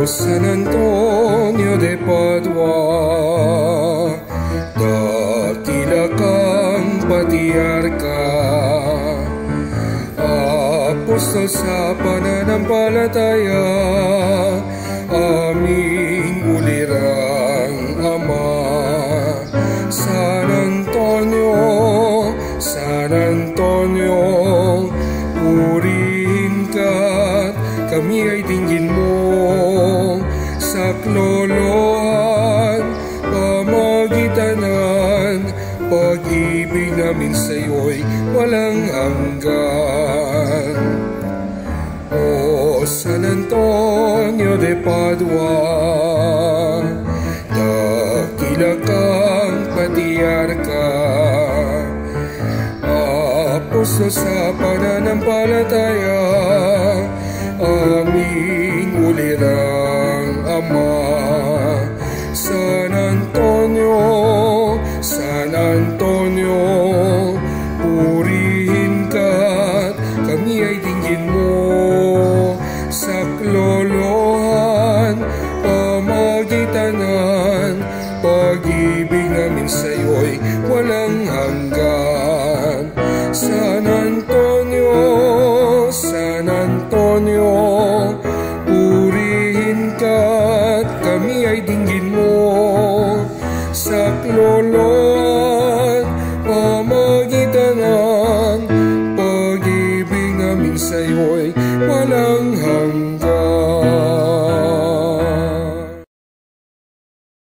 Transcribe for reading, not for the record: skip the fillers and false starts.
San Antonio de Padua, dakila kang patriarka, apostol sa pananampalataya, aming ulirang ama. San Antonio, San Antonio, purihin ka't kami ay dinggin mo. Saklolohan, pamagitanan, pag-ibig namin sa'yo'y walang hanggan. O San Antonio de Padua, dakila kang patriarka, apostol sa pananampalataya, aming ulirang ama. San Antonio, San Antonio, purihin ka't kami ay dinggin mo. Saklolohan, pamagitanan, pag-ibig namin sa'yo'y walang hanggan. San Antonio, San Antonio, purihin ka't kami ay dinggin mo. Saklolohan, pamagitanan, pag-ibig namin sa'yo'y walang hanggan.